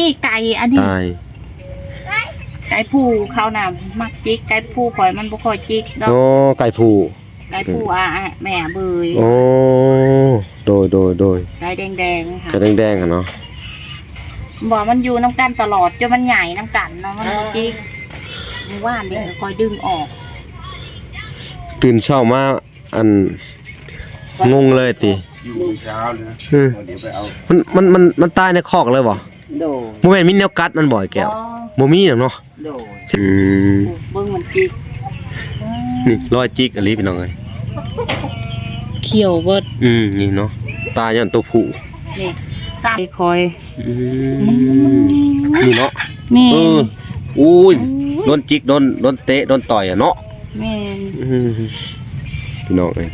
ນີ້ໄກ່ ອັນນີ້ ຕາຍ ໄກ່ຜູ້ເຂົານະມັກຈິກ ໄກ່ຜູ້ຂ້ອຍມັນບໍ່ຄ່ອຍຈິກດອກ. ໂອ້ ໄກ່ຜູ້ ໄກ່ຜູ້ ອືມ ອາ ອາ ແມ່ເບີຍ. ໂອ້ ໂດຍ ໂດຍ ໂດຍ ໄກ່ແດງໆ ໄກ່ແດງໆ ຫັ້ນເນາະ. ບໍ່ ມັນຢູ່ນຳກັນຕະຫຼອດ ຈົນມັນໃຫຍ່ນຳກັນເນາະ ມັນບໍ່ຈິກ. ມື້ວານນີ້ກໍຄ່ອຍດຶງອອກ ຕື່ນເຊົ້າມາ ອັນ ງົງເລີຍຕິ? ຢູ່ເຊົ້າເລີຍ ເອີ ດຽວໄປເອົາ ມັນ ມັນ ມັນ ມັນຕາຍໃນຄອກເລີຍບໍ່? ໂດຍ ບໍ່ແມ່ນມີແນວກັດມັນບໍ່ ໄອ້ແກ້ວ? ບໍ່ ບໍ່ມີດອກເນາະ. ໂດຍ ອືມ ເບິ່ງມັນຈິກ ນີ້ລອຍຈິກອີ່ຫຼີພີ່ນ້ອງເອີຍ ຂ້ຽວເບິດ. ອືມ ນີ້ເນາະ ຕາຍຍ້ອນໂຕຜູ້ ນີ້ຊ້ຳຄ່ອຍ. ອືມ ນີ້ເນາະ ແມ່ນ ເອີ ໂອ້ຍ ໂອ້ຍ ໂດນຈິກ ໂດນ ໂດນເຕະ ໂດນຕ່ອຍອະເນາະ. ແມ່ນ ອືມ ພີ່ນ້ອງເອີຍ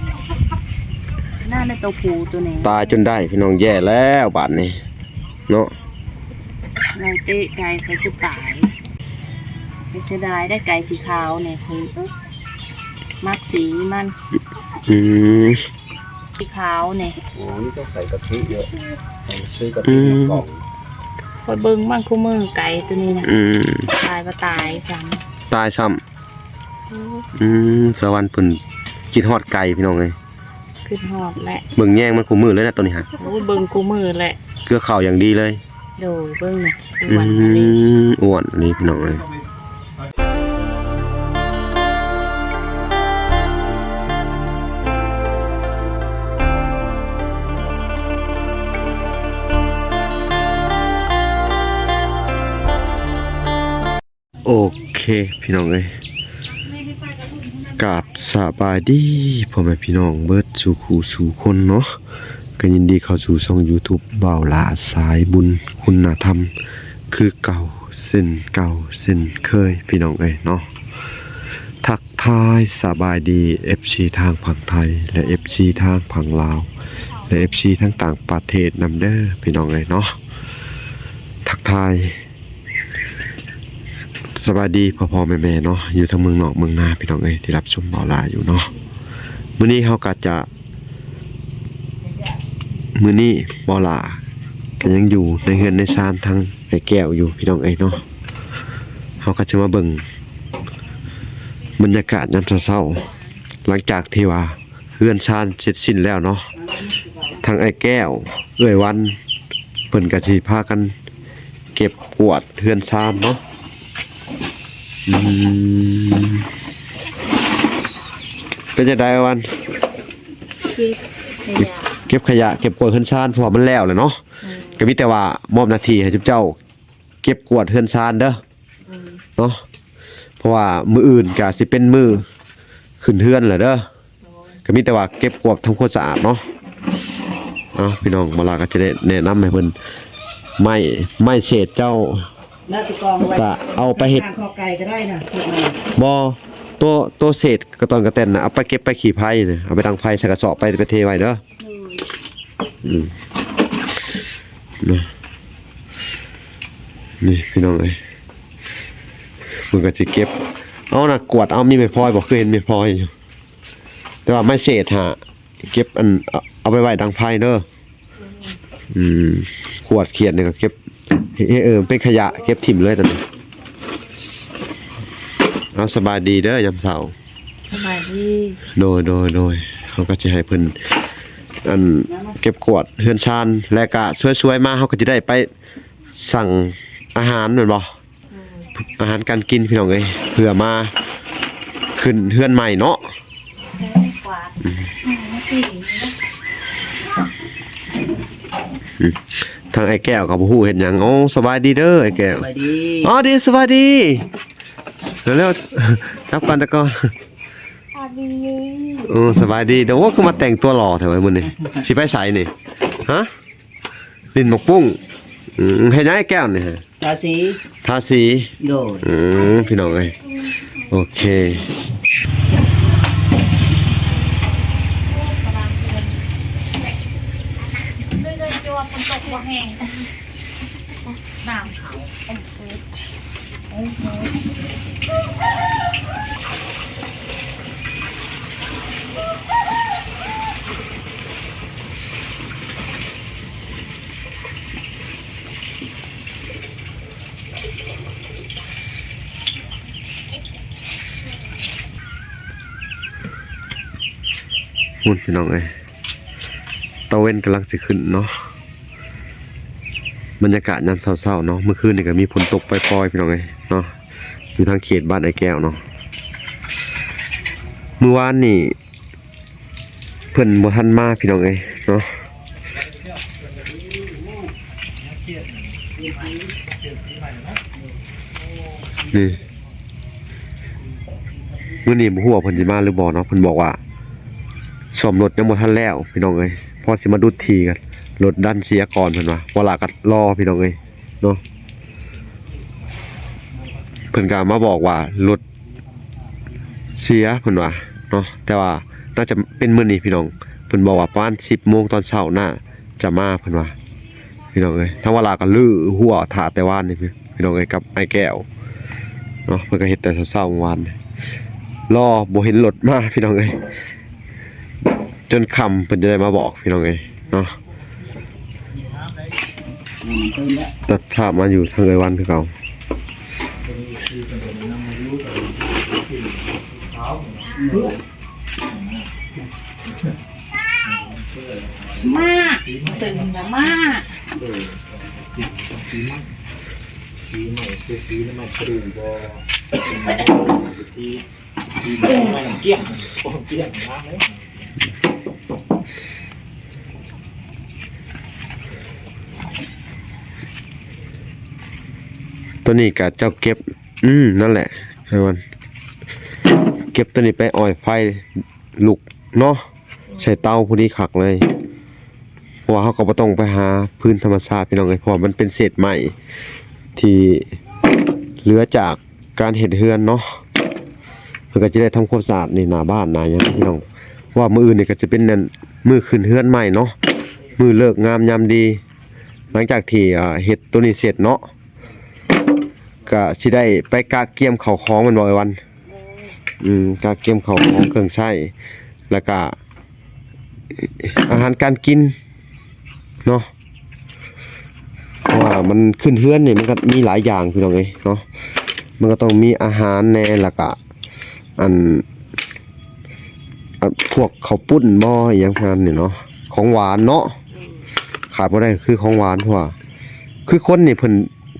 ໜ້າໃນໂຕຜູ້ໂຕນີ້ ຕາຍຈົນໄດ້ພີ່ນ້ອງ ແຍ່ແລ້ວບາດນີ້ເນາະ. ໄລ່ເຕະໄກ່ຂ້ອຍຄືຕາຍ ເສຍດາຍໄດ້ໄກ່ສີຂາວນີ້ ຂ້ອຍມັກສີມັນ. ອືມ ສີຂາວນີ້ ອໍ ນີ້ຕ້ອງໃສ່ກະທິເຍອະ ໃສ່ຊື້ກະທິ ອືມ ມາກ່ອງ. ຂ້ອຍເບິ່ງມັນຄູ່ມື້ໄກ່ໂຕນີ້ນະ ອືມ ຕາຍບໍ່ຕາຍຊ້ຳ ຕາຍຊ້ຳ. ອືມ ສະຫວັນເພິ່ນຄິດຮອດໄກ່ພີ່ນ້ອງເອີຍ ຄິດຮອດແຫຼະ ເບິ່ງແຍງມັນຄູ່ມື້ເລີຍນະໂຕນີ້ຫະ. ໂອ້ ເບິ່ງຄູ່ມື້ແຫຼະ ເກືອເຂົ້າຢ່າງດີເລີຍ. ໂດຍ ເບິ່ງນະ ອ້ວນ ອືມ ອີ່ຫຼີ ອ້ວນອີ່ຫຼີພີ່ນ້ອງເອີຍ. ໂອເຄພີ່ນ້ອງເອີຍ ກາບສະບາຍດີພໍ່ແມ່ພີ່ນ້ອງເບິດສູ່ຄູ່ສູ່ຄົນເນາະ. ກໍຍິນດີເຂົ້າສູ່ຊ່ອງຢູທູບບ່າວຫຼ້າສາຍບຸນຄຸນນະທຳຄືເກົ່າເຊັ່ນເກົ່າເຊັ່ນເຄີຍພີ່ນ້ອງເອີຍເນາະ. ທັກທາຍສະບາຍດີເອັຟຊີທາງຝັ່ງໄທ ແລະ ເອັຟຊີທາງຝັ່ງລາວ ແລະ ເອັຟຊີທາງຕ່າງປະເທດນຳເດີພີ່ນ້ອງເອີຍເນາະ. ທັກທາຍ ສະບາຍດີພໍ່ໆແມ່ໆເນາະ ຢູ່ທາງເມືອງນອກເມືອງນາພີ່ນ້ອງເອີຍ ທີ່ຮັບຊົມບ່າວຫຼ້າຢູ່ເນາະ. ມື້ນີ້ເຮົາກໍຈະ ມື້ນີ້ບ່າວຫຼ້າກໍຍັງຢູ່ໃນເຮືອນໃນຊານທາງອ້າຍແກ້ວຢູ່ພີ່ນ້ອງເອີຍເນາະ. ເຮົາກໍຈະມາເບິ່ງບັນຍາກາດຍາມເຊົ້າໆ ຫຼັງຈາກທີ່ວ່າ ເຮືອນຊານເສັດສິ້ນແລ້ວເນາະ ທັງອ້າຍແກ້ວ ເອື້ອຍວັນ ເພິ່ນກໍຊິພາກັນເກັບກວາດເຮືອນຊານເນາະ. ອືມ ເປັນຈັ່ງໃດອ້າຍວັນ? ເກັບຂະຫຍະ ເກັບຂະຫຍະ ເກັບກວາດເຮືອນຊານ ເພາະວ່າມັນແລ້ວແລ້ວເນາະ. ອືມ ກໍມີແຕ່ວ່າມອບໜ້າທີ່ໃຫ້ເຈົ້າ ເກັບກວາດເຮືອນຊານເດີ ອືມ ເນາະ ເພາະວ່າມື້ອື່ນກະຊິເປັນມື້ຂຶ້ນເຮືອນແລ້ວເດີ. ໂດຍ ກະມີແຕ່ວ່າເກັບກວາດທຳຄວາມສະອາດເນາະ. ເອົາ ພີ່ນ້ອງ ບ່າວຫຼ້າກໍຈະໄດ້ແນະນຳໃຫ້ເພິ່ນ ໄມ້ ໄມ້ເສດເຈົ້າ ແລ້ວໄປກອງໄວ້ ກະເອົາໄປເຮັດ ຂ້າງຄອກໄກ່ກໍໄດ້ນະ ເຮັດມາ ບໍ່ ໂຕ ໂຕເສດກະຕອນກະແຕ່ນນະ ເອົາໄປເກັບໄປຂີ້ໄພນະ ເອົາໄປດັງໄຟໃສ່ກະສອບໄປ ໄປເທໄວ້ເດີ. ໂດຍ ອືມ ນະ ນີ້ພີ່ນ້ອງເອີຍ ເພິ່ນກໍຊິເກັບເອົານະ ກວາດເອົາ. ມີໄມ້ພອຍບໍ່? ຄືເຫັນໄມ້ພອຍຢູ່ ແຕ່ວ່າໄມ້ເສດຫາເກັບອັນ ເອົາ ເອົາໄປໄວ້ດັງໄຟເດີ. ອືມ ຂວດຂຽດນີ້ກໍເກັບ ເອີ ເປັນຂະຫຍະ ເກັບຖິ້ມເລີຍຕອນນີ້. ເອົາ ສະບາຍດີເດີຍາມເຊົ້າ. ສະບາຍດີ. ໂດຍ ໂດຍ ໂດຍ ເຮົາກໍຊິໃຫ້ເພິ່ນ ອັນ ເກັບກວາດເຮືອນຊານ ແລະກະຊ່ວຍໆມາ ເຮົາກໍຊິໄດ້ໄປສັ່ງອາຫານແມ່ນບໍ່? ອືມ ອາຫານການກິນພີ່ນ້ອງເອີຍ ເພື່ອມາຂຶ້ນເຮືອນໃໝ່ເນາະ. ອືມ ທາງອ້າຍແກ້ວກໍບໍ່ຮູ້ເຮັດຫຍັງ. ໂອ້ ສະບາຍດີເດີອ້າຍແກ້ວ. ສະບາຍດີ. ອໍ ດີ ສະບາຍດີ. ເລັບກັນຕະກ່ອນ. ສະບາຍດີ. ໂອ້ ສະບາຍດີເດີ. ໂອ້ ຄືມາແຕ່ງຕົວຫຼໍ່ແທ້ເວີ້ຍມື້ນີ້. ຊິໄປໃສນີ້? ຮະ? ຫຼິ້ນໝາກປຸ້ງ. ອືມ ເຮັດຫຍັງອ້າຍແກ້ວນີ້? ທາສີ. ທາສີ. ໂດຍ. ອືມ ພີ່ນ້ອງເອີຍ ໂອເຄ. ນ້ຳເຂົາ. ພຸ້ນພີ່ນ້ອງເອີຍ ຕາເວັນກຳລັງຊິຂຶ້ນເນາະ. ບັນຍາກາດຍາມເຊົ້າໆເນາະ ເມື່ອຄືນນີ້ກໍມີຝົນຕົກປ່ອຍໆ ພີ່ນ້ອງເອີຍເນາະ ຢູ່ທາງເຂດບ້ານອ້າຍແກ້ວເນາະ. ມື້ວານນີ້ ເພິ່ນບໍ່ທັນມາພີ່ນ້ອງເອີຍເນາະ. ນີ້ ມື້ນີ້ບໍ່ຮູ້ວ່າເພິ່ນຊິມາຫຼືບໍ່ເນາະ. ເພິ່ນບອກວ່າສ້ອມລົດຍັງບໍ່ທັນແລ້ວພີ່ນ້ອງເອີຍ ພໍຊິມາດຸດຖີ່ກັນ ລົດດັນເສຍກ່ອນເພິ່ນວ່າ. ບໍ່ຫຼ້າກໍລໍພີ່ນ້ອງເອີຍເນາະ. ເພິ່ນກໍມາບອກວ່າລົດ ເສຍເພິ່ນວ່າເນາະ ແຕ່ວ່າໜ້າຈະເປັນມື້ນີ້ພີ່ນ້ອງ. ເພິ່ນບອກວ່າປະມານສິບໂມງຕອນເຊົ້າໜ້າຈະມາເພິ່ນວ່າພີ່ນ້ອງເອີຍ. ທາງວາລາກໍລືຫົວຖ້າແຕ່ວານນີ້ພີ່ນ້ອງເອີຍ ກັບອ້າຍແກ້ວເນາະ. ເພິ່ນກໍເຮັດແຕ່ເຊົ້າໆມື້ວານນີ້ ລໍບໍ່ເຫັນລົດມາພີ່ນ້ອງເອີຍ. ຈົນຄ່ຳເພິ່ນຈະໄດ້ມາບອກພີ່ນ້ອງເອີຍເນາະ. ຕັດພາບມາຢູ່ທາງເອື້ອຍວັນຄືເກົ່າ. ມາ ຕຶງນະມາ ໂຕນີ້ກະເຈົ້າເກັບ ອືມ ນັ້ນແຫຼະ ໄອ້ວັນ ເກັບໂຕນີ້ໄປອອຍໄຟລຸກເນາະ ໃສ່ເຕົາພໍດີຄັກເລີຍ. ເພາະວ່າເຮົາກໍບໍ່ຕ້ອງໄປຫາຟືນທຳມະຊາດພີ່ນ້ອງເອີຍ ເພາະວ່າມັນເປັນເສດໄມ້ທີ່ເຫຼືອຈາກການເຮັດເຮືອນເນາະ. ເພິ່ນກໍຈະໄດ້ທຳຄວາມສະອາດໃນໜ້າບ້ານໜ້າຫຍັງພີ່ນ້ອງ ເພາະວ່າມື້ອື່ນນີ້ກໍຈະເປັນ ອັນ ມື້ຂຶ້ນເຮືອນໃໝ່ເນາະ ມື້ເລີກງາມຍາມດີ. ຫຼັງຈາກທີ່ ເຮັດໂຕນີ້ເສັດເນາະ ກະຊິໄດ້ໄປກະກຽມເຂົ້າຂອງແມ່ນບໍ່ ອ້າຍວັນ? ໂດຍ ອືມ ກະກຽມເຂົ້າຂອງເຄື່ອງໃຊ້ ແລ້ວກະອາຫານການກິນເນາະ ເພາະວ່າມັນຂຶ້ນເຮືອນນີ້ ມັນກໍມີຫຼາຍຢ່າງພີ່ນ້ອງເອີຍເນາະ. ມັນກໍຕ້ອງມີອາຫານແດ່ ແລ້ວກະ ອັນ ອັນ ພວກເຂົ້າປຸ້ນບໍ່ ອີ່ຫຍັງພວກນັ້ນນີ້ເນາະ ຂອງຫວານເນາະ. ອືມ ຂາດບໍ່ໄດ້ຄືຂອງຫວານ ເພາະວ່າ ຄືຄົນນີ້ເພິ່ນ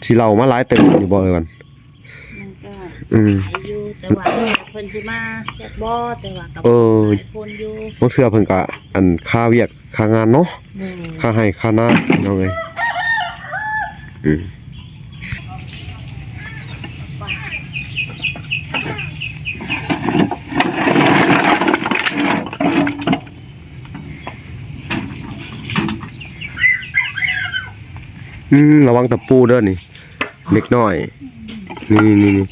ຊິເລົ່າມາຫຼາຍເຕີບຢູ່ບໍ່ ອ້າຍວັນ? ມັນກໍ ອືມ ຫຼາຍຢູ່ ແຕ່ວ່າເພິ່ນຊິມາຈັກບໍ່ ແຕ່ວ່າກໍ ເອີ ຫຼາຍຄົນຢູ່ ບາງເທື່ອເພິ່ນກໍ ອັນ ຄາວຽກຄາງານເນາະ. ໂດຍ ຄາໄຮ່ຄານາພີ່ນ້ອງເອີຍ. ອືມ ອືມ ລະວັງຕະປູເດີນີ້ ເດັກນ້ອຍ ນີ້ ນີ້ ນີ້ ນີ້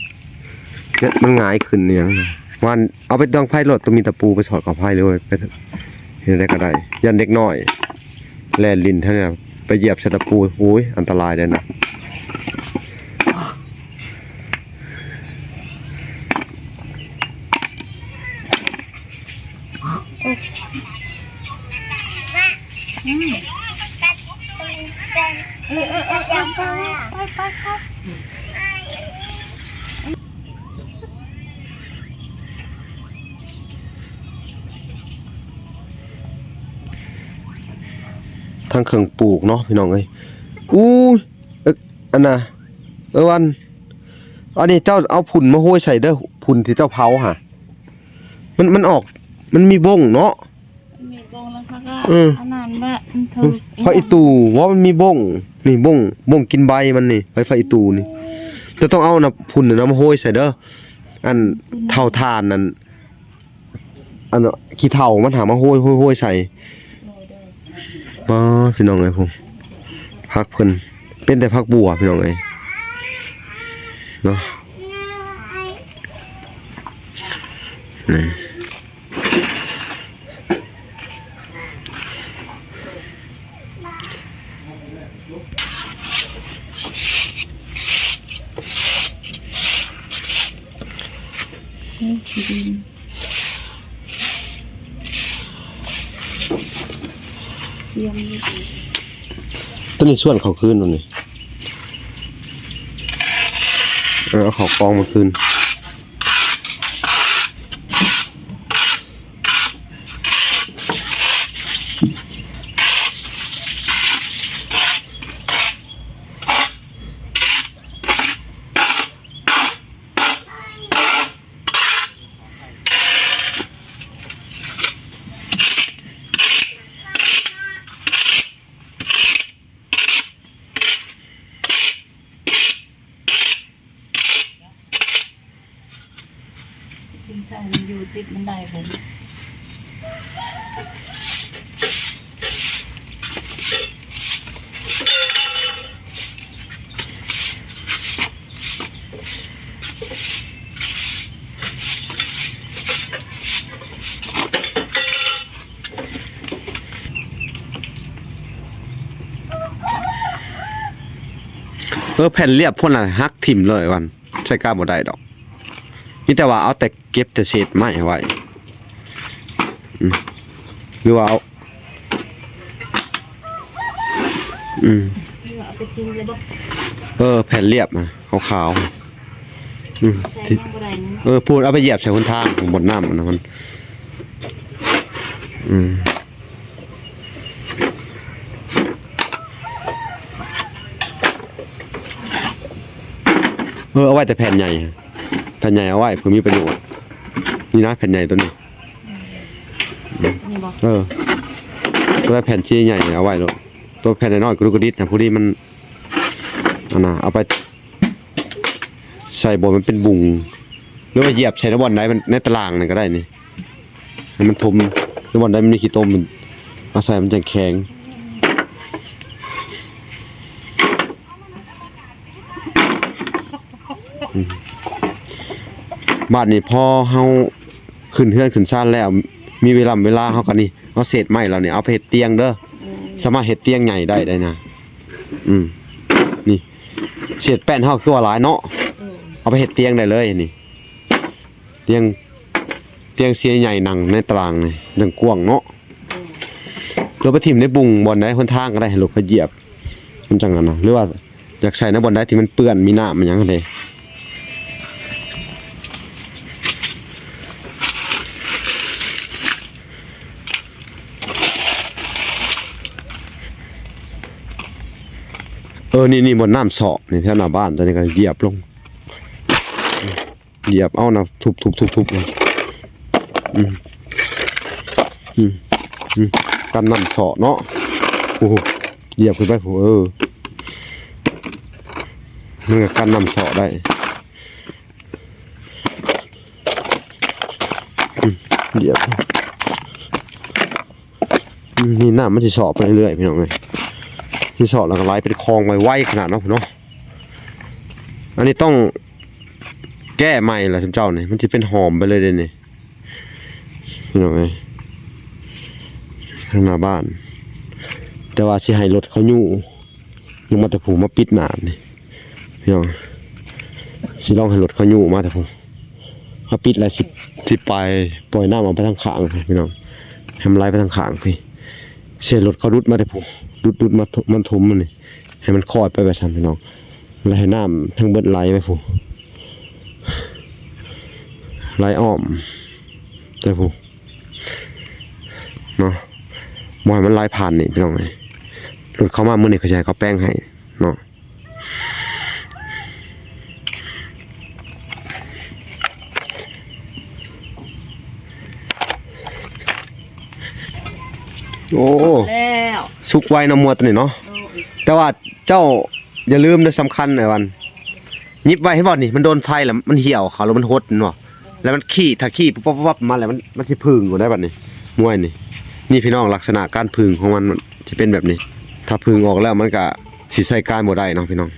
ເຮັດມັນຫງາຍຂຶ້ນອີ່ຫຍັງ. ວ່າເອົາໄປດັງໄຟໂລດ ຕ້ອງມີຕະປູໄປສອດເຂົ້າໄຟເລີຍ ໄປເຮັດໃດກໍໄດ້ ຢ້ານເດັກນ້ອຍແລ່ນຫຼິ້ນແຖວນີ້ ໄປຢຽບໃສ່ຕະປູ ໂອ້ຍ ອັນຕະລາຍເດ້ນະ. ອືມ ເອີ ເອີ ເອີ ໄປ ໄປ ໄປ ໄປ. ທັງເຄື່ອງປູກເນາະພີ່ນ້ອງເອີຍ. ອູ້ຍ ເອີ ອັນນ່າ ເອີວັນ ອັນນີ້ເຈົ້າເອົາຝຸ່ນມາໂຮຍໃສ່ເດີ ຝຸ່ນທີ່ເຈົ້າເຜົາຫະ ມັນ ມັນອອກ ມັນມີບົ້ງເນາະ. ມີບົ້ງແລ້ວເຂົາກໍ ເອີ ອັນນັ້ນແຫຼະ ມັນຖືກ ຜັກອີ່ຕູ່ ວ່າມັນມີບົ້ງ ນີ້ບົ້ງ ບົ້ງກິນໃບມັນນີ້ ໃບຜັກອີ່ຕູ່ນີ້. ເຈົ້າຕ້ອງເອົານຳ ຝຸ່ນນຳມາໂຮຍໃສ່ເດີ ອັນ ເຖົ້າຖ່ານນັ້ນ ອັນ ຂີ້ເຖົ້າມັນຫາມາໂຮຍໆໆໃສ່. ໂດຍໆ ອໍ ພີ່ນ້ອງເອີຍ ພຸ້ນ ຜັກເພິ່ນ ເປັນແຕ່ຜັກບົ່ວພີ່ນ້ອງເອີຍເນາະ ນີ້. ຕົວນີ້ຊວນເຂົ້າຄືນຕົວນີ້ ເອີ ເອົາເຂົ້າກອງມາຄືນ. ໃສ່ມັນຢູ່ຕິດບັນໄດພຸ້ນ. ເອີ ແຜ່ນລຽບພຸ້ນນະ ຫັກຖິ້ມເລີຍວ່າ ໃຊ້ການບໍ່ໄດ້ດອກ. ມີແຕ່ວ່າເອົາແຕ່ ເກັບແຕ່ເສດໄມ້ໄວ້ ອືມ ຫຼືວ່າເອົາ ອືມ ເອົາໄປຖິ້ມເລີຍບໍ່? ເອີ ແຜ່ນລຽບນະ ຂາວໆ ອືມ ໃສ່ຫຍັງບໍ່ໄດ້ນະ. ເອີ ພຸ້ນ ເອົາໄປຢຽບໃສ່ຫົນທາງຂອງບ່ອນນ້ຳນະ ມັນ ອືມ ເອີ ເອົາໄວ້ແຕ່ແຜ່ນໃຫຍ່ ແຜ່ນໃຫຍ່ເອົາໄວ້ເພື່ອມີປະໂຫຍດ. ນີ້ນະ ແຜ່ນໃຫຍ່ຕົວນີ້ ນີ້ບໍ່? ເອີ ຕົວແຜ່ນຊີ້ໃຫຍ່ເອົາໄວ້ໂລດ. ຕົວແຜ່ນນ້ອຍໆ ກະດຸກກະດິກນະ ພໍດີມັນ ອັນນະ ເອົາໄປ ໃສ່ບ່ອນມັນເປັນບຸງ ຫຼືວ່າຢຽບໃສ່ໃນບ່ອນໃດມັນ ໃນຕາລາງນັ້ນກໍໄດ້ນີ້ ໃຫ້ມັນຖົມ ໃນບ່ອນໃດມັນມີຂີ້ຕົມ ເອົາໃສ່ມັນຈັ່ງແຂງ. ອືມ ບາດນີ້ພໍເຮົາຂຶ້ນເຮືອນຂຶ້ນຊານແລ້ວ ມີເວລາ ເວລາເຮົາກໍນີ້ ເອົາເສດໄມ້ເຫຼົ່ານີ້ເອົາໄປເຮັດຕຽງເດີ ອືມ ສາມາດເຮັດຕຽງໃຫຍ່ໄດ້ ໄດ້ນະ. ອືມ ນີ້ ເສດແປ້ນເຮົາຄືວ່າຫຼາຍເນາະ ອືມ ເອົາໄປເຮັດຕຽງໄດ້ເລີຍນີ້ ຕຽງ ຕຽງເສຍໃຫຍ່ນັ່ງໃນຕາລາງນີ້ ເລື່ອງກວ້າງເນາະ ອືມ ຫຼືໄປຖິ້ມໃນບຸງບ່ອນໃດຫົນທາງກໍໄດ້ ໃຫ້ລົດເຂົາຢຽບ ມັນຈັ່ງນັ້ນນະ ຫຼືວ່າຢາກໃສ່ໃນບ່ອນໃດທີ່ມັນເປື້ອນ ມີນ້ຳ ມີຫຍັງຫັ້ນເດ. ເອີ ນີ້ ນີ້ບ່ອນນ້ຳເຊາະນີ້ ແຖວໜ້າບ້ານ ຕົວນີ້ກໍຢຽບລົງ ຢຽບເອົານະ ທຸບໆໆໆ ອືມ ອືມ ອືມ ກັນນ້ຳເຊາະເນາະ. ໂອ້ໂຫ ຢຽບຂຶ້ນໄປພຸ້ນ ເອີ ມັນກໍກັນນ້ຳເຊາະໄດ້. ອືມ ຢຽບ ອືມ ນີ້ນ້ຳມັນຊິເຊາະໄປເລື້ອຍໆ ພີ່ນ້ອງເອີຍ ຊິເຊາະແລ້ວກໍໄຫຼເປັນຄອງໄວໆ ຂະໜາດເນາະ ເນາະ. ອັນນີ້ຕ້ອງ ແກ້ໃໝ່ລະຊຸມເຈົ້ານີ້ ມັນຊິເປັນຫອມໄປເລີຍເດ້ນີ້ ພີ່ນ້ອງເອີຍ ທາງໜ້າບ້ານ. ແຕ່ວ່າຊິໃຫ້ລົດເຂົາຍູ້ລົງມາແຕ່ພຸ້ນ ມາປິດໜ້ານີ້ ພີ່ນ້ອງ ຊິລອງໃຫ້ລົດເຂົາຍູ້ມາແຕ່ພຸ້ນ ເຮົາປິດແລ້ວຊິ ຊິໄປປ່ອຍນ້ຳອອກໄປທາງຂ້າງ ພີ່ນ້ອງ ໃຫ້ມັນໄຫຼໄປທາງຂ້າງພີ້ ເສຍລົດເຂົາດຸດມາແຕ່ພຸ້ນ ດຸດ ດຸດມາ ມັນຖົມມັນນີ້ ໃຫ້ມັນຄອຍໄປແບບຊັ້ນ ພີ່ນ້ອງ ແລ້ວໃຫ້ນ້ຳທັງເບິດໄຫຼໄປພຸ້ນ ໄຫຼອ້ອມແຕ່ພຸ້ນເນາະ ບໍ່ໃຫ້ມັນໄຫຼຜ່ານນີ້ ພີ່ນ້ອງເອີຍ. ລົດເຂົາມາມື້ນີ້ ເຂົາຊິໃຫ້ເຂົາແປງໃຫ້ເນາະ. ໂອ້ ແລ້ວ ສຸກໄວເນາະ ມົວຕົວນີ້ເນາະ ໂອ້ຍ ແຕ່ວ່າເຈົ້າຢ່າລືມເດີ ສຳຄັນໄອ້ວັນ ຫຍິບໄວ້ ເຫັນບໍ່ນີ້ ມັນໂດນໄຟແລ້ວມັນຫ່ຽວເຂົ້າ ແລ້ວມັນຫົດແມ່ນບໍ່ ແລ້ວມັນຂີ້ ຖ້າຂີ້ປັບໆໆ ມາແລ້ວ ມັນ ມັນຊິຜຶ່ງຢູ່ໄດ໋ບັດນີ້ ມົວນີ້. ນີ້ພີ່ນ້ອງ ລັກສະນະການຜຶ່ງຂອງມັນ ມັນຊິເປັນແບບນີ້ ຖ້າຜຶ່ງອອກແລ້ວ ມັນກະຊິໃຊ້ການບໍ່ໄດ້ເນາະ ພີ່ນ້ອງ.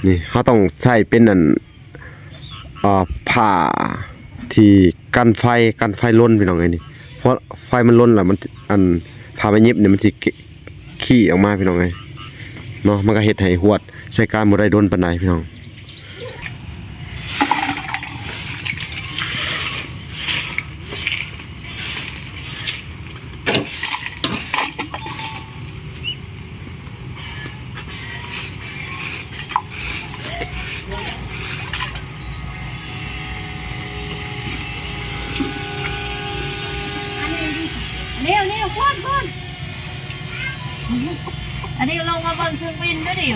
ນີ້ເຮົາຕ້ອງໃຊ້ເປັນອັນ ອ່າ ຜ້າທີ່ກັນໄຟ ກັນໄຟລົນ ພີ່ນ້ອງເອີຍ ນີ້ ເພາະໄຟມັນລົນແລ້ວ ມັນ ອັນ ຜ້າໄມ້ຫຍິບນີ້ ມັນຊິ ຂີ້ອອກມາ ພີ່ນ້ອງເອີຍເນາະ ມັນກໍເຮັດໃຫ້ຫວດໃຊ້ການບໍ່ໄດ້ດົນປານໃດ ພີ່ນ້ອງ. ອັນນີ້ ອັນນີ້ ຄົນ ຄົນ ອັນນີ້ລົງມາເບິ່ງເຄື່ອງບິນເດີ ນີ້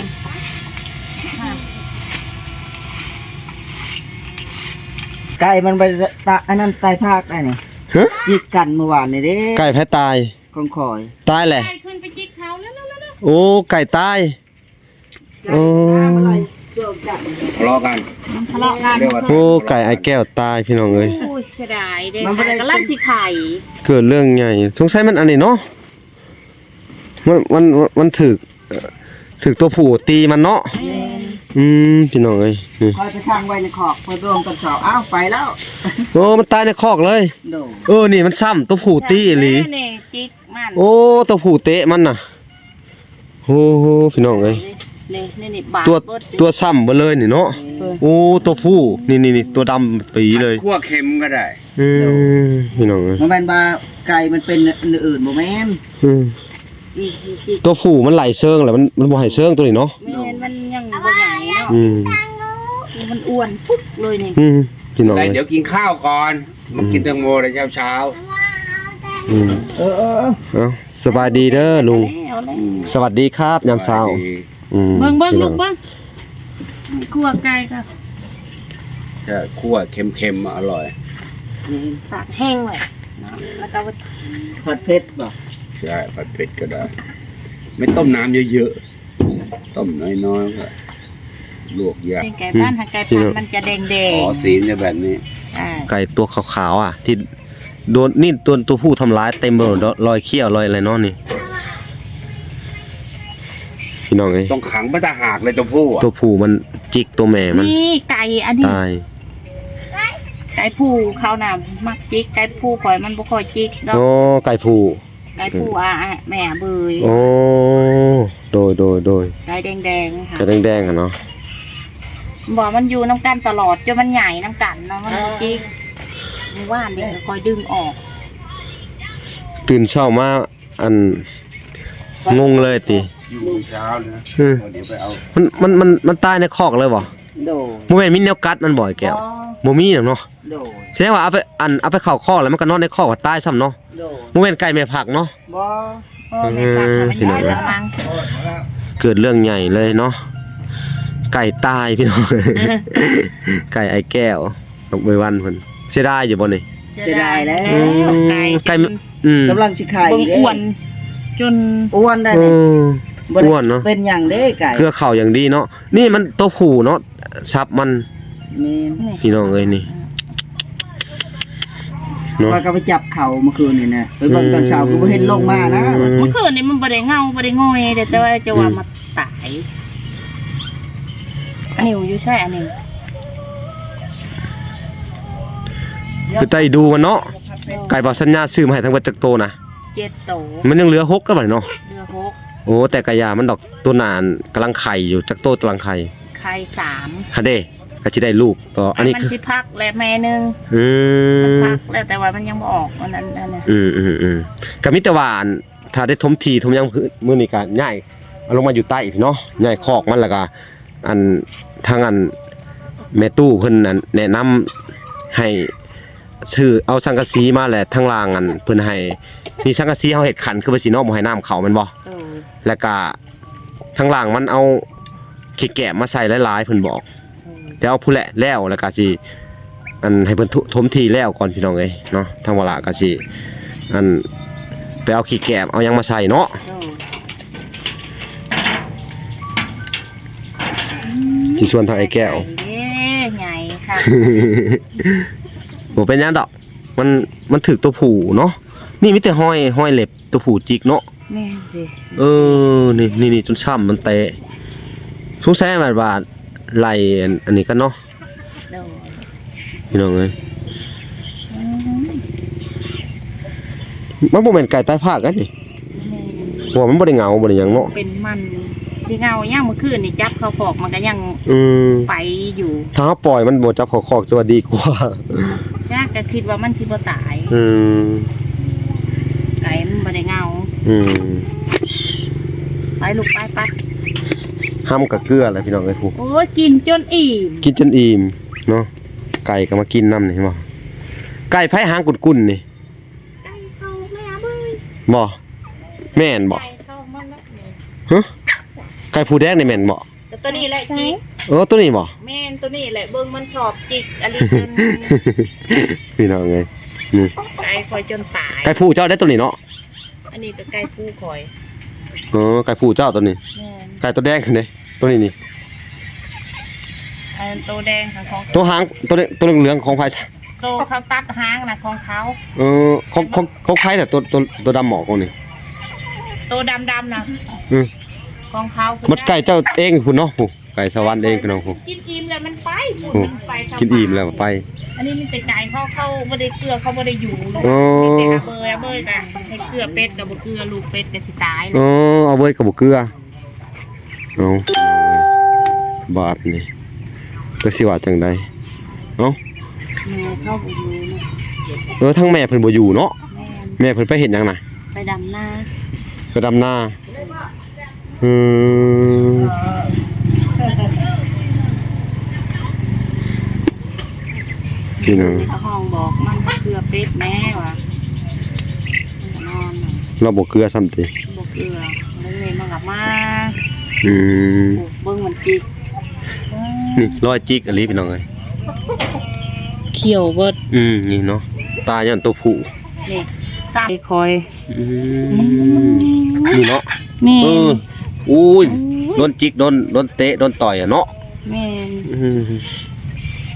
ໄກ່ມັນໄປຕະ ອັນນັ້ນຕາຍພາກໄດ້ນີ້ ຮະ? ຈິກກັນມື້ວານນີ້ເດ້ ໄກ່ໃຜຕາຍ? ຂອງຂ້ອຍ ຕາຍແຫຼະ ໄກ່ຂຶ້ນໄປຈິກເຂົາແລ້ວ ໂອ້ ໄກ່ຕາຍ ໂອ້ ໄກ່ຕາຍ ເຈົ້າ ທະເລາະກັນ ທະເລາະກັນ. ໂອ້ ໄກ່ອ້າຍແກ້ວຕາຍພີ່ນ້ອງເອີຍ. ໂອ້ຍ ເສຍດາຍເດ້ ໄກ່ກຳລັງຊິໄຂ່. ເກີດເລື່ອງໃຫຍ່ ສົງໄສມັນອັນນີ້ເນາະ ມັນ ມັນ ມັນຖືກ ຖືກຕົວຜູ້ຕີມັນເນາະ. ແມ່ນ. ອືມ ພີ່ນ້ອງເອີຍ ຂ້ອຍໄປຂັງໄວ້ໃນຄອກ ຂ້ອຍໄປເບິ່ງຕອນເຊົ້າ ອ້າວ ໄປແລ້ວ. ໂອ້ ມັນຕາຍໃນຄອກເລີຍ. ໂດຍ. ເອີ ນີ້ມັນຊ້ຳ ຕົວຜູ້ຕີອີ່ຫຼີ. ນີ້ຈິກມັນ. ໂອ້ ຕົວຜູ້ເຕະມັນນະ. ໂອ້ໂຫ ພີ່ນ້ອງເອີຍ ນີ້ ນີ້ ນີ້ບາດ ຕົວ ເບິດ ຕົວຊ້ຳເບິດເລີຍນີ້ເນາະ. ເອີ ໂອ້ ຕົວຜູ້ ນີ້ ນີ້ ນີ້ ຕົວດຳປີເລີຍ. ຂົ້ວເຂັມກໍໄດ້. ອືມ ພີ່ນ້ອງເອີຍ ບໍ່ແມ່ນວ່າໄກ່ມັນເປັນອື່ນ ບໍ່ແມ່ນ. ອືມ ຕົວຜູ້ມັນໄຫຼເຊີງແລ້ວ ມັນ ມັນບໍ່ໃຫ້ເຊີງຕົວນີ້ເນາະ. ແມ່ນ ມັນຍັງບໍ່ໃຫຍ່ເນາະ. ອືມ ມັນອ້ວນປຸກເລີຍນີ້. ອືມ ພີ່ນ້ອງເອີຍ ດຽວກິນຂ້າວກ່ອນ ມາກິນແຕງໂມໃນເຊົ້າໆ. ອືມ ເອີ ເອີ ເອີ ເອົາ ສະບາຍດີເດີລຸງ. ເອົາແລ້ວ ສະຫວັດດີຄັບ ຍາມເຊົ້າ. ອືມ ເບິ່ງ ເບິ່ງ ລູກເບິ່ງ ຂົ້ວໄກ່ກໍ ຈະຂົ້ວເຄັມໆ ອະລ່ອຍ. ນີ້ ຕາກແຫ້ງໄວ້ ແລ້ວກໍຜັດເຜັດບໍ່? ໃຊ່ ຜັດເຜັດກໍໄດ້ ໄມ່ຕົ້ມນ້ຳເຍີະໆ ຕົ້ມນ້ອຍໆ ກໍລວກຢາກ. ແກງໄກ່ບ້ານ ອືມ ຫາໄກ່ພັນມັນຈະແດງໆ. ອໍ ສີມັນຈະແບບນີ້. ອ່າ ໄກ່ຕົວຂາວໆ ອ່ະ ທີ່ ໂດນນີ້ ຕົວ ຕົວຜູ້ທຳລາຍເຕັມໄປໝົດ ລອຍຂ້ຽວລອຍອະໄລເນາະນີ້ ພີ່ນ້ອງເອີຍ. ຕ້ອງຂັງໄປຕ່າງຫາກເລີຍຕົວຜູ້ອະ ຕົວຜູ້ມັນຈິກຕົວແມ່ມັນ. ນີ້ໄກ່ອັນນີ້ ຕາຍ ໄກ່ຜູ້ເຂົານະມັກຈິກ ໄກ່ຜູ້ຂ້ອຍມັນບໍ່ຄ່ອຍຈິກດອກ. ອໍ ໄກ່ຜູ້ ໄກ່ຜູ້ ອືມ ອາ ແມ່ເບີຍ. ໂອ້ ໂດຍ ໂດຍ ໂດຍ ໄກ່ແດງໆ ໄກ່ແດງໆ ຫັ້ນເນາະ. ບໍ່ ມັນຢູ່ນຳກັນຕະຫຼອດ ຈົນມັນໃຫຍ່ນຳກັນເນາະ ມັນບໍ່ຈິກ. ມື້ວານນີ້ກໍຄ່ອຍດຶງອອກ ຕື່ນເຊົ້າມາ ອັນ ງົງເລີຍຕິ ຢູ່ເຊົ້າເລີຍ. ອືມ ມັນ ມັນ ມັນ ມັນຕາຍໃນຄອກເລີຍບໍ່? ໂດຍ. ບໍ່ແມ່ນມີແນວກັດມັນບໍ່ ໄອ້ແກ້ວ? ບໍ່ ບໍ່ມີດອກເນາະ. ໂດຍ. ສະແດງວ່າເອົາໄປ ອັນ ເອົາໄປເຂົ້າຄອກແລ້ວມັນກໍນອນໃນຄອກກໍຕາຍຊ້ຳເນາະ. ໂດຍ. ບໍ່ແມ່ນໄກ່ແມ່ພັກເນາະ? ບໍ່. ອໍ ແມ່ນ ພີ່ນ້ອງເອີຍ ເກີດເລື່ອງໃຫຍ່ເລີຍເນາະ ໄກ່ຕາຍພີ່ນ້ອງ. ໄກ່ອ້າຍແກ້ວກັບເອື້ອຍວັນເພິ່ນ ເສຍດາຍຢູ່ບໍ່ນີ້? ເສຍດາຍແລ້ວ ອືມ ໄກ່ ໄກ່ ອືມ ກຳລັງຊິໄຂ່ເດ້ ອ້ວນ ຈົນ ອ້ວນໄດ້ນີ້. ໂອ້ ອ້ວນເນາະ ເປັນຫຍັງເດ້ໄກ່ ເຄືອເຂົ້າຢ່າງດີເນາະ. ນີ້ມັນຕົວຜູ້ເນາະ ສັບມັນ. ແມ່ນ ພີ່ນ້ອງເອີຍ ນີ້ ເນາະ ຂ້ອຍກໍໄປຈັບເຂົາມື້ຄືນນີ້ນະ ໄປເບິ່ງຕອນເຊົ້າ ອືມ ຄືບໍ່ເຫັນລົງມານະ. ມື້ຄືນນີ້ມັນບໍ່ໄດ້ເຫງົາ ບໍ່ໄດ້ງອຍເດ້ ແຕ່ວ່າຈະວ່າ ອືມ ມາຕາຍ. ອັນນີ້ຢູ່ໃສ ອັນນີ້ ໄປໄຕ່ດູມັນເນາະ. ເອີ ໄກ່ບ່າວສັນຍາຊື້ມາໃຫ້ທັງເບິດຈັກໂຕນະ? ເຈັດໂຕ. ມັນຍັງເຫຼືອຫົກແລ້ວບັດນີ້ເນາະ. ເຫຼືອຫົກ. ໂອ້ ແຕ່ກະຢ່າມັນດອກ ໂຕໜ້າກຳລັງໄຂ່ຢູ່ ຈັກໂຕກຳລັງໄຂ່? ໄຂ່ສາມ ຫັ້ນເດ້ ກໍຊິໄດ້ລູກຕໍ່. ອັນນີ້ມັນຊິຟັກແລ້ວແມ່ໜຶ່ງ. ອືມ ມັນຟັກແລ້ວ ແຕ່ວ່າມັນຍັງບໍ່ອອກ ອັນນັ້ນ ອັນນັ້ນ. ອືມໆໆ ກໍມີແຕ່ວ່າ ອັນ ຖ້າໄດ້ຖົມທີ່ຖົມຫຍັງ ມື້ນີ້ກໍຍ້າຍເອົາລົງມາຢູ່ໃຕ້ພີ້ເນາະ ຍ້າຍຄອກມັນ ແລ້ວກໍ ອັນ ທາງ ອັນ ແມ່ຕູ້ເພິ່ນ ອັນ ແນະນຳໃຫ້ຊື້ເອົາສັງກະສີມາ ແລະ ທາງລ່າງ ອັນ ເພິ່ນໃຫ້ ນີ້ສັງກະສີເຮົາເຮັດຂັ້ນຄືວ່າຊີ້ເນາະ ບໍ່ໃຫ້ນ້ຳເຂົ້າແມ່ນບໍ່? ເອີ ແລ້ວກະທາງລ່າງມັນເອົາຂີ້ແກບມາໃສ່ຫຼາຍໆ ເພິ່ນບອກ. ແຕ່ເອົາພຸ້ນແຫຼະແລ້ວ ແລ້ວກະຊິ ອັນ ໃຫ້ເພິ່ນຖົມທີ່ແລ້ວກ່ອນ ພີ່ນ້ອງເອີຍເນາະ. ທາງວາລະກະຊິ ອັນ ໄປເອົາຂີ້ແກບເອົາຫຍັງມາໃສ່ເນາະ. ຊິຊວນທາງອ້າຍແກ້ວ ເດ້ ໃຫຍ່ຄັກ. ບໍ່ເປັນຫຍັງດອກ ມັນ ມັນຖືກຕົວຜູ້ເນາະ. ນີ້ມີແຕ່ຮອຍ ຮອຍເລັບຕົວຜູ້ຈິກເນາະ. ແມ່ນເດ້. ເອີ ນີ້ ນີ້ ນີ້ ຈົນຊ້ຳມັນແຕະ. ສົງໄສແບບວ່າໄລ່ ອັນ ອັນນີ້ກັນເນາະ. ໂດຍ ພີ່ນ້ອງເອີຍ ອືມ ມັນບໍ່ແມ່ນໄກ່ຕາຍພາກກັນນີ້. ແມ່ນ ເພາະວ່າມັນບໍ່ໄດ້ເຫງົາ ບໍ່ໄດ້ຫຍັງເນາະ. ເປັນມັນຊິເຫງົາຫຍັງ ມື້ຄືນນີ້ຈັບເຂົ້າຄອກມັນກໍຍັງ ອືມ ໄປຢູ່. ຖ້າເຮົາປ່ອຍມັນບໍ່ຈັບເຂົ້າຄອກ ຈະວ່າດີກວ່າ. ຈັກ ກໍຄິດວ່າມັນຊິບໍ່ຕາຍ. ອືມ ໄກ່ມັນບໍ່ໄດ້ເຫງົາ. ອືມ ໄປລູກ ໄປ ໄປ. ຫ້ຳກະເກືອແຫຼະ ພີ່ນ້ອງເອີຍ. ໂອ້ຍ ກິນຈົນອີ່ມ ກິນຈົນອີ່ມເນາະ. ໄກ່ກໍມາກິນນຳນີ້ ເຫັນບໍ່? ໄກ່ໃຜຫາງກຸ້ນໆນີ້? ໄກ່ເຂົາແມ່ເບີຍ ບໍ່? ແມ່ນບໍ່? ໄກ່ເຂົາມາແລ້ວນີ້. ຮະ? ໄກ່ຜູ້ແດງນີ້ແມ່ນບໍ່? ແຕ່ຕົວນີ້ແຫຼະຈິກ. ເອີ ຕົວນີ້ບໍ່? ແມ່ນ ຕົວນີ້ແຫຼະ ເບິ່ງມັນຊອບຈິກອະລິ ຈົນ ພີ່ນ້ອງເອີຍ ນີ້ ໄກ່ຂ້ອຍຈົນຕາຍ. ໄກ່ຜູ້ເຈົ້າໄດ໋ຕົວນີ້ເນາະ. ອັນນີ້ກໍໄກ່ຜູ້ຂ້ອຍ. ເອີ ໄກ່ຜູ້ເຈົ້າຕົວນີ້. ແມ່ນ ໄກ່ຕົວແດງຫັ້ນເດ້ ຕົວນີ້ນີ້. ໂຕແດງຂອງ ໂຕຫາງ ໂຕ ໂຕເຫຼືອງຂອງໃຜ? ໂຕເຂົາຕັດຫາງນະ ຂອງເຂົາ. ເອີ ຂອງ ຂອງ ຂອງໃຜນະ ໂຕ ໂຕ ໂຕດຳໝອກນີ້? ໂຕດຳໆນະ ອື ຂອງເຂົາ. ໝົດໄກ່ເຈົ້າເອງພຸ້ນເນາະ ຜູ້ ໄກ່ສະຫວັນເອງ ພີ່ນ້ອງຜູ້. ກິນອີ່ມແລ້ວມັນໄປ ຜູ້ ມັນໄປ ກິນອີ່ມແລ້ວໄປ. ອັນນີ້ມີແຕ່ໄກ່ເຂົາ ເຂົາບໍ່ໄດ້ເກືອ ເຂົາບໍ່ໄດ້ຢູ່. ໂອ້ ມີແຕ່ອາເບີຍ ອາເບີຍກະໃຫ້ເກືອ ເປັດກະບໍ່ເກືອ ລູກເປັດກະຊິຕາຍ. ໂອ້ ອາເບີຍກະບໍ່ເກືອ. ເອົາ ບາດນີ້ຈັກຊິວ່າຈັ່ງໃດ. ເອົ້າ ແມ່ເຂົາບໍ່ຢູ່ເນາະ. ເອີ ທາງແມ່ເພິ່ນບໍ່ຢູ່ເນາະ. ແມ່ນ ແມ່ເພິ່ນໄປເຮັດຫຍັງນະ? ໄປດຳນາ. ໄປດຳນາ. ອືມ ພີ່ນ້ອງ ເຮົາຮ້ອງບອກມັນເກືອເປັດແດ່ວ່າ ມັນກໍນອນ. ລາວບໍ່ເກືອຊ້ຳຕິ? ບໍ່ເກືອ ແລ້ວນີ້ມັນກໍມາ. ອືມ ໂອ້ ເບິ່ງມັນຈິກ. ນີ້ ລອຍຈິກອີ່ຫຼີ ພີ່ນ້ອງເອີຍ ຂ້ຽວເບິດ. ອືມ ນີ້ເນາະ ຕາຍຍ້ອນໂຕຜູ້. ນີ້ ຊ້ຳຄ່ອຍ. ອືມ ນີ້ເນາະ. ແມ່ນ ເອີ ໂອ້ຍ ໂດນຈິກ ໂດນ ໂດນເຕະ ໂດນຕ່ອຍອະເນາະ. ແມ່ນ ອືມ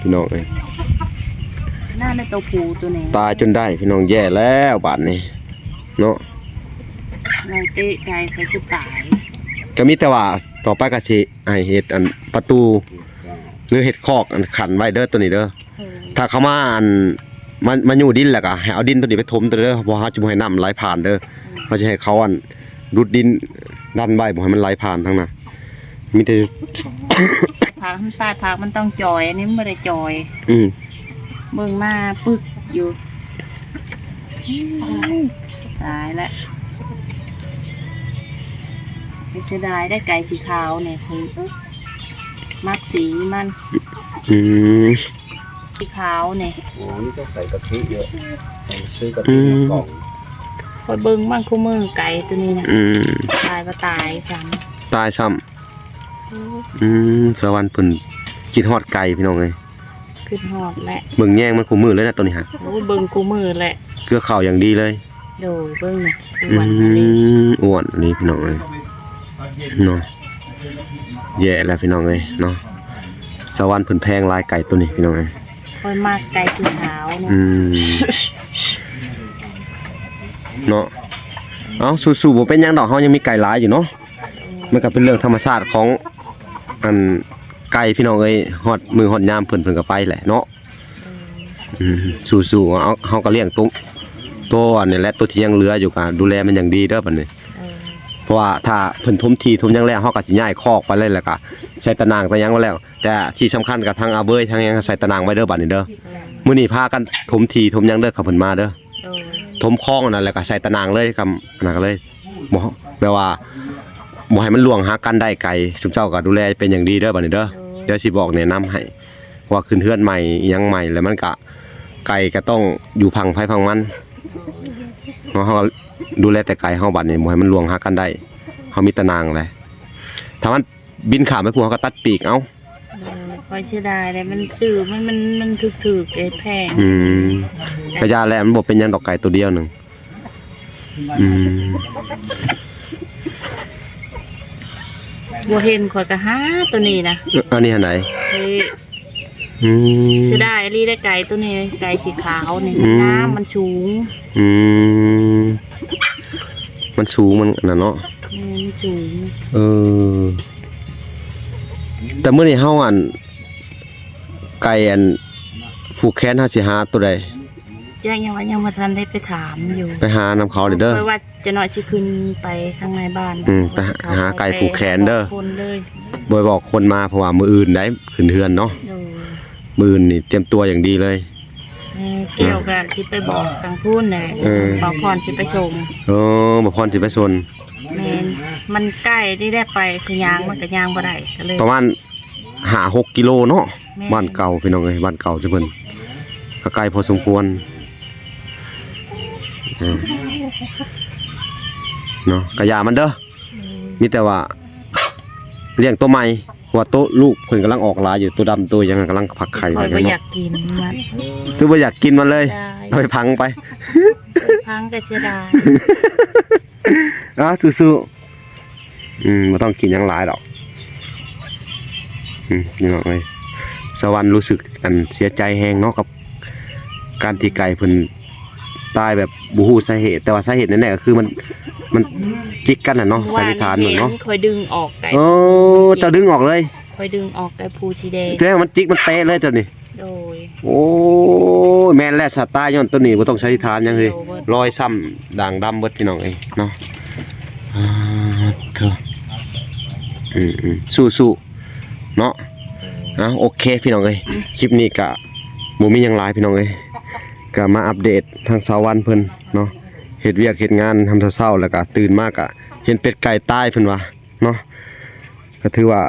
ພີ່ນ້ອງເອີຍ ໜ້າໃນໂຕຜູ້ໂຕນີ້ ຕາຍຈົນໄດ້ ພີ່ນ້ອງ ແຍ່ແລ້ວບາດນີ້ເນາະ. ນາງເຕະໄກ່ເຂົາຈະຕາຍ. ກໍມີແຕ່ວ່າຕໍ່ໄປກໍຊິໃຫ້ເຮັດອັນປະຕູ ຫຼືເຮັດຄອກອັນຂັ້ນໄວ້ເດີ ໂຕນີ້ເດີ. ເອີ ຖ້າເຂົາມາອັນ ມາ ມາຍູ້ດິນແລ້ວກໍໃຫ້ເອົາດິນໂຕນີ້ໄປຖົມເດີ ເພາະເຮົາຈະບໍ່ໃຫ້ນ້ຳໄຫຼຜ່ານເດີ. ເຮົາຈະໃຫ້ເຂົາອັນດຸດດິນດັນໄວ້ ບໍ່ໃຫ້ມັນໄຫຼຜ່ານທາງນັ້ນ. ມີແຕ່ ຜັກມັນຕາຍ ຜັກມັນຕ້ອງຈ່ອຍ ອັນນີ້ມັນບໍ່ໄດ້ຈ່ອຍ. ອືມ ເບິ່ງມາປຶກຢູ່. ຕາຍລະ ເສຍດາຍໄດ້ໄກ່ສີຂາວນີ້ ເພິ່ນມັກສີມັນ. ອືມ ສີຂາວນີ້. ອໍ ນີ້ຕ້ອງໃສ່ກະທິເຍອະ ຊື້ກະທິມາກ່ອງ. ຂ້ອຍເບິ່ງມັນຄູ່ມື້ໄກ່ໂຕນີ້ນະ. ອືມ ຕາຍບໍ່ຕາຍຊ້ຳ ຕາຍຊ້ຳ. ອືມ ສາວວັນເພິ່ນຄິດຮອດໄກ່ ພີ່ນ້ອງເອີຍ. ຄິດຮອດແຫຼະ ເບິ່ງແຍງມັນຄູ່ມື້ເລີຍນະໂຕນີ້ຫະ. ໂອ້ ເບິ່ງຄູ່ມື້ແຫຼະ ເກືອເຂົ້າຢ່າງດີເລີຍ. ໂດຍ ເບິ່ງນີ້ ອືມ ອ້ວນອີ່ຫຼີ ພີ່ນ້ອງເອີຍເນາະ. ແຍ່ແລ້ວ ພີ່ນ້ອງເອີຍເນາະ ສາວວັນເພິ່ນແພງຫຼາຍໄກ່ໂຕນີ້ ພີ່ນ້ອງເອີຍ. ຂ້ອຍມັກໄກ່ສີຂາວນີ້. ອືມ ເນາະ ເອົ້າ ສູ້ໆ ບໍ່ເປັນຫຍັງດອກ ເຮົາຍັງມີໄກ່ຫຼາຍຢູ່ເນາະ. ມັນກໍເປັນເລື່ອງທຳມະຊາດຂອງອັນໄກ່ ພີ່ນ້ອງເອີຍ ຮອດມື້ຮອດຍາມເພິ່ນ ເພິ່ນກໍໄປແຫຼະເນາະ. ອືມ ອືມ ສູ້ໆ ເຮົາ ເຮົາກໍລ້ຽງໂຕ ໂຕອັນນີ້ແຫຼະ ໂຕທີ່ຍັງເຫຼືອຢູ່ກໍດູແລມັນຢ່າງດີເດີບັດນີ້. ເອີ ເພາະວ່າຖ້າເພິ່ນຖົມທີ່ຖົມຫຍັງແລ້ວ ເຮົາກໍຊິຍ້າຍຄອກໄປເລີຍ ແລ້ວກໍໃສ່ຕາໜ່າງຕາຫຍັງໄວ້ແລ້ວ. ແຕ່ທີ່ສຳຄັນກໍທັງອາເບີຍທັງຫຍັງໃສ່ຕາໜ່າງໄວ້ເດີບັດນີ້ເດີ. ເອີ ມື້ນີ້ພາກັນຖົມທີ່ຖົມຫຍັງເດີ ຄັນເພິ່ນມາເດີ. ໂດຍ ຖົມຄອງອັນນັ້ນ ແລ້ວກໍໃສ່ຕາໜ່າງເລີຍ ຄຳອັນນັ້ນກໍເລີຍ ບໍ່ ແບບວ່າບໍ່ໃຫ້ມັນລ່ວງຫາກັນໄດ້ໄກ່. ຊຸມເຈົ້າກໍດູແລເປັນຢ່າງດີເດີບັດນີ້ເດີ. ໂດຍ ດຽວຊິບອກແນະນຳໃຫ້ ເພາະວ່າຂຶ້ນເຮືອນໃໝ່ອີ່ຫຍັງໃໝ່ ແລ້ວມັນກະ ໄກ່ກໍຕ້ອງຢູ່ພັງໃຜພັງມັນເນາະ. ເຮົາກໍດູແລແຕ່ໄກ່ເຮົາ ບັດນີ້ບໍ່ໃຫ້ມັນລ່ວງຫາກັນໄດ້. ເຮົາມີຕາໜ່າງແຫຼະ ຖ້າມັນ ບິນຂ້າມໄປພຸ້ນ ເຮົາກໍຕັດປີກເອົາ. ເອີ ຂ້ອຍເສຍດາຍເດ້ ມັນຊື້ ມັນ ມັນ ມັນຖືກໆ ເດ້ ແພງ. ອືມ ກະຢ່າແຫຼະ ມັນບໍ່ເປັນຫຍັງດອກ ໄກ່ໂຕດຽວໜຶ່ງ. ອືມ ບໍ່ເຫັນ ຂ້ອຍກໍຫາໂຕນີ້ນະ. ເອີ ອັນນີ້ຫັ້ນໃດ? ເອີ ອືມ ເສຍດາຍອີ່ຫຼີໄດ໋ ໄກ່ໂຕນີ້ ໄກ່ສີຂາວນີ້. ອືມ ງາມ ມັນສູງ. ອືມ ມັນສູງ ມັນອັນນັ້ນເນາະ. ແມ່ນ ມັນສູງ. ເອີ ແຕ່ມື້ນີ້ເຮົາອັນ ໄກ່ອັນຜູກແຂນ ເຮົາຊິຫາໂຕໃດ? ແຈ້ງ ຍັງວ່າຍັງບໍ່ທັນໄດ້ໄປຖາມຢູ່ ໄປຫານຳເຂົາເດີ. ຂ້ອຍວ່າຈະໜ້ອຍຊິຂຶ້ນໄປທາງໃນບ້ານ. ອືມ ໄປຫາໄກ່ຜູກແຂນເດີ. ບໍ່ໄດ້ບອກຄົນມາ ເພາະວ່າມື້ອື່ນໄດ໋ຂຶ້ນເຮືອນເນາະ. ໂດຍ ມື້ອື່ນນີ້ຕຽມຕົວຢ່າງດີເລີຍ. ແມ່ ແກ້ວກໍຊິໄປບອກທາງພຸ້ນແຫຼະ. ເອີ ບ່າວພອນຊິໄປສົ່ງ. ເອີ ບ່າວພອນຊິໄປສົ່ງ. ແມ່ນ ມັນໃກ້ນີ້ແຫຼະ ໄປຊິຍ່າງມັນກໍຍ່າງບໍ່ໄດ້ ກໍເລີຍປະມານຫ້າຫົກກິໂລເນາະ. ແມ່ນ ບ້ານເກົ່າ ພີ່ນ້ອງເອີຍ ບ້ານເກົ່າເພິ່ນ ກໍໄກພໍສົມຄວນ. ເອີ ເນາະ ກະຢ່າມັນເດີ. ອືມ ມີແຕ່ວ່າລ້ຽງໂຕໃໝ່ ເພາະວ່າໂຕລູກເພິ່ນກຳລັງອອກຫຼາຍຢູ່ ໂຕດຳໂຕຫຍັງກຳລັງຟັກໄຂ່. ຂ້ອຍບໍ່ຢາກກິນມັນ. ຄືບໍ່ຢາກກິນມັນເລີຍ? ໄດ້ ເອົາໄປຝັງໄປ. ຝັງກໍເສຍດາຍ. ອ້າວ ສູ້ໆ. ອືມ ບໍ່ຕ້ອງຄິດຫຍັງຫຼາຍດອກ. ອືມ ພີ່ນ້ອງເອີຍ ຕ ສະຫວັນຮູ້ສຶກອັນເສຍໃຈແຮງເນາະ ກັບການທີ່ໄກ່ເພິ່ນຕາຍແບບບໍ່ຮູ້ສາເຫດ, ແຕ່ວ່າສາເຫດແນ່ໆກໍຄືມັນ ມັນຈິກກັນນະເນາະ ສັນນິຖານເນາະ. ຂ້ອຍດຶງອອກໄດ້. ໂອ້ ເຈົ້າດຶງອອກເລີຍ? ຂ້ອຍດຶງອອກໄດ້ພູສີແດງ. ແຕ່ວ່າມັນຈິກມັນເຕະເລີຍຕົວນີ້. ໂດຍ. ໂອ້ຍ ແມ່ນແລ້ວ ສາຕາຍຍ້ອນຕົວນີ້ ບໍ່ຕ້ອງສັນນິຖານຫຍັງເລີຍ. ໂດຍ. ລອຍຊ້ຳດ່າງດຳເບິດ ພີ່ນ້ອງເອີຍເນາະ. ອ່າ ເທີ ອືມໆ ສູ້ໆ ເນາະ. ເອົາ ໂອເຄ ພີ່ນ້ອງເອີຍ ຄລິບນີ້ກະບໍ່ມີຫຍັງຫຼາຍ ພີ່ນ້ອງເອີຍ ກະມາອັບເດດທາງສາວວັນເພິ່ນເນາະ ເຮັດວຽກເຮັດງານຍາມເຊົ້າໆ ແລ້ວກະຕື່ນມາກະເຫັນເປັດໄກ່ຕາຍ ເພິ່ນວ່າເນາະ. ກະຖືວ່າ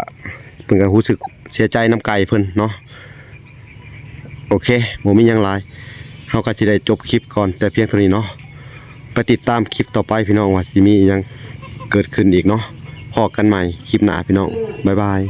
ເພິ່ນກະຮູ້ສຶກເສຍໃຈນຳໄກ່ເພິ່ນເນາະ. ໂອເຄ ບໍ່ມີຫຍັງຫຼາຍ ເຮົາກະຊິໄດ້ຈົບຄລິບກ່ອນແຕ່ພຽງເທົ່ານີ້ເນາະ. ໄປຕິດຕາມຄລິບຕໍ່ໄປ ພີ່ນ້ອງ ວ່າຊິມີອີ່ຫຍັງເກີດຂຶ້ນອີກເນາະ. ພໍ້ກັນໃໝ່ຄລິບໜ້າ ພີ່ນ້ອງ ບາຍບາຍ.